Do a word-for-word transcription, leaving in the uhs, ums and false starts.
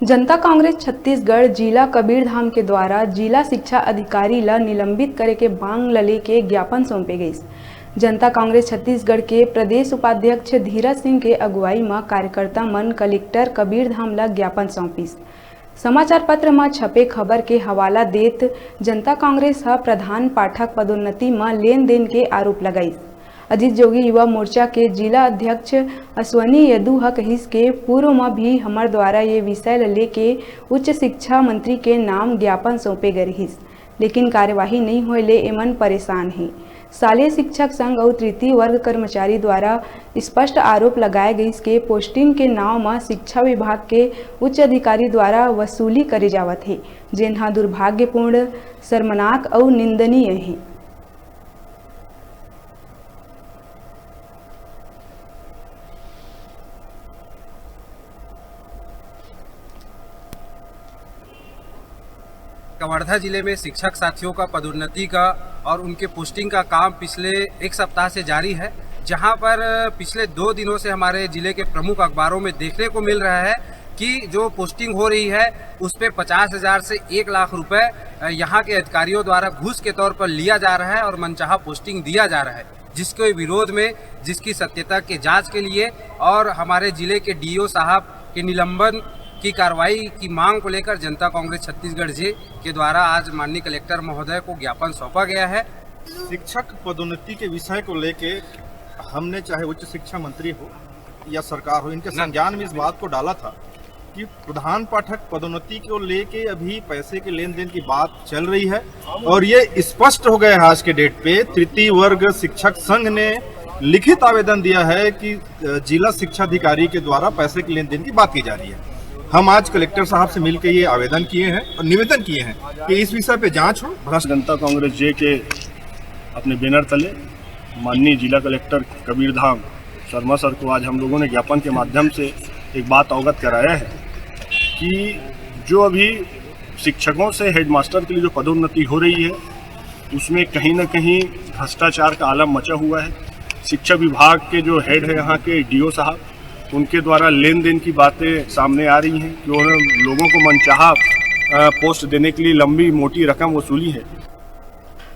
जनता कांग्रेस छत्तीसगढ़ जिला कबीरधाम के द्वारा जिला शिक्षा अधिकारी ल निलंबित करे के मांग ल लेके ज्ञापन सौंपे गइस। जनता कांग्रेस छत्तीसगढ़ के प्रदेश उपाध्यक्ष धीरज सिंह के अगुवाई म कार्यकर्ता मन कलेक्टर कबीरधाम ल ज्ञापन सौंपिस। समाचार पत्र म छपे खबर के हवाला देत जनता कांग्रेस ह प्रधान पाठक पदोन्नति म लेन देन के आरोप लगाइस। अजीत जोगी युवा मोर्चा के जिला अध्यक्ष अश्वनी यदु ह कहिस के पूर्व म भी हमर द्वारा ये विषय ल लेके उच्च शिक्षा मंत्री के नाम ज्ञापन सौंपे गए रहिस, लेकिन कार्यवाही नइ होए ले एमन परेशान हे। शालेय शिक्षक संघ अउ तृतीय वर्ग कर्मचारी द्वारा स्पष्ट आरोप लगाए गइस के पोस्टिंग के नाव म शिक्षा विभाग के उच्च अधिकारी द्वारा वसूली करे जावत हे, जेन ह दुर्भाग्यपूर्ण, शर्मनाक अउ निंदनीय हे। कवर्धा जिले में शिक्षक साथियों का पदोन्नति का और उनके पोस्टिंग का काम पिछले एक सप्ताह से जारी है, जहां पर पिछले दो दिनों से हमारे जिले के प्रमुख अखबारों में देखने को मिल रहा है कि जो पोस्टिंग हो रही है, उस पे पचास हजार से एक लाख रुपए, अ, यहाँ के अधिकारियों द्वारा घूस के तौर पर लिया जा रहा है और मनचाहा पोस्टिंग दिया जा रहा है, जिसके विरोध में, जिसकी सत्यता के जांच के लिए और हमारे जिले के डीओ साहब के निलंबन की कार्रवाई की मांग को लेकर जनता कांग्रेस छत्तीसगढ़ जे के द्वारा आज माननीय कलेक्टर महोदय को ज्ञापन सौंपा गया है। शिक्षक पदोन्नति के विषय को लेके हमने, चाहे उच्च शिक्षा मंत्री हो या सरकार हो, इनके संज्ञान में इस बात को डाला था कि प्रधान पाठक पदोन्नति को लेके अभी पैसे के लेन देन की बात चल रही है और ये स्पष्ट हो गया है आज के डेट पे। तृतीय वर्ग शिक्षक संघ ने लिखित आवेदन दिया है कि, अ, जिला शिक्षा अधिकारी के द्वारा पैसे के लेन देन की बात की जा रही है। हम आज कलेक्टर साहब से मिलकर ये आवेदन किए हैं और निवेदन किए हैं कि इस विषय पे जांच हो। भ्रष्ट जनता कांग्रेस जे के अपने बैनर तले माननीय जिला कलेक्टर कबीरधाम शर्मा सर को आज हम लोगों ने ज्ञापन के माध्यम से एक बात अवगत कराया है कि जो अभी शिक्षकों से हेडमास्टर के लिए जो पदोन्नति हो रही है, उसमें कहीं ना कहीं भ्रष्टाचार का आलम मचा हुआ है। शिक्षा विभाग के जो हेड है यहाँ के डीओ साहब, उनके द्वारा लेन देन की बातें सामने आ रही हैं कि उन्होंने लोगों को मनचाहा, अ, पोस्ट देने के लिए लंबी मोटी रकम वसूली है।